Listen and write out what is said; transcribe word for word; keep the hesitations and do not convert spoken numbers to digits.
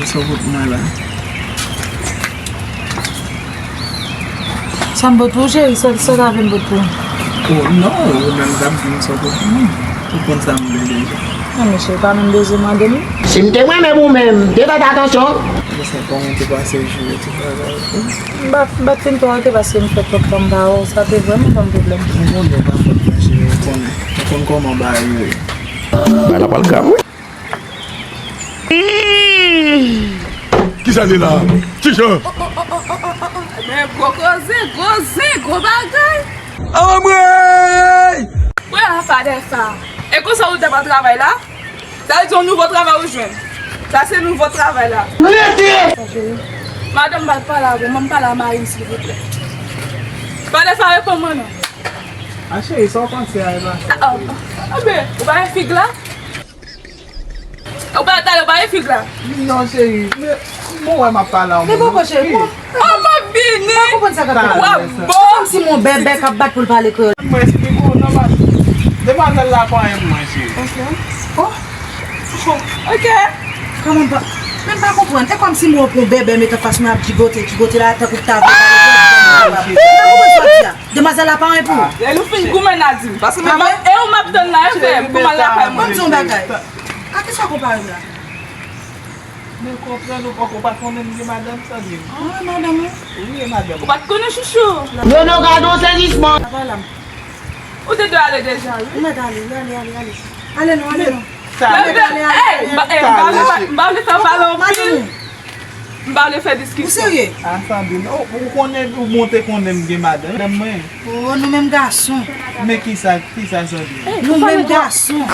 Sa w pot mwen la? Sa m pot pou w, cheri? Sa, sa ta vin pot pou w? Oh, non, ou menm k ap di m sa w pot pou mwen. Ou konn sa m vle deja. Non, mesye, ou pa menm bezwen mande m. Si m te mwen menm ou menm, m te fè atansyon. Konsa, kòman w te pase jou yo, ti bagay? M pa, m pa t fin twò oke paske m fè twòp tan m pa wè w, sa te vrèman ban m pwoblèm. M konnen w pa fè tan, cheri, ou konnen. Ou konn kòman bagay yo ye. Bagay la pral grav, wi. Kisa li la? Kijan? Men gwo koze, gwo zen, gwo bagay. Anmwey! Wè, pa dèfa. E konsa ou te pa travay la? Sa vle di yon nouvo travay ou jwenn. Sa se nouvo travay la. Rete! Madanm, m pral pale avè w, m pale a mari m, silvouplè. Pa dèfa, reponn mwen non. A cheri, sa w panse a, Eva? Ah, ah, ah, ben, ou pa wè fig la? Ou pa talè, ou pa wè fig la? Non, cheri, men mwen wè m ap pale a yon moun. Men poko, cheri, poko. Oh, m ap vini. M pa konprann sa k ap fèt. W ap bon. Kòmsi yon bèbè k ap bat pou l pale kreyòl. Mwen esplike w non, madam. Demwazèl la pa yon manje. Ok. Oh. Ok. Kòman pa, men m pa konprann. E kòmsi mwen pran bèbè met anfas mwen ap jigote, jigote la, tankou ta vle pale kreyòl, m pa konprann sa w di a. Demwazèl la pa yon pou ou. Lè nou fin goumen, n a di m. Paske mwen, e ou m ap tann la, e frè m, pou m al lakay mwen. Ban m di yon bagay. A kisa w konpare m la? Men konprann ou poko pa konnen m gen madanm, tande m. Ah, madanm ou? Wi, e madanm. Ou pa t konnen, chouchou? Nono, gade yon sezisman. Papa la. Ou te dwe ale deja, wi. Ou mèt ale, wi, ale, ale, ale. Ale non, ale non. Ou mèt ale, ale, ale. M pa vle fè pale anpil. M pa vle fè diskisyon. Ou serye? Ah, tande m. Ou, ou konnen, ou bon te konnen m gen madanm. Madanm mwen. Oh, nou menm gason. Men kisa, kisa sa di? Nou menm gason.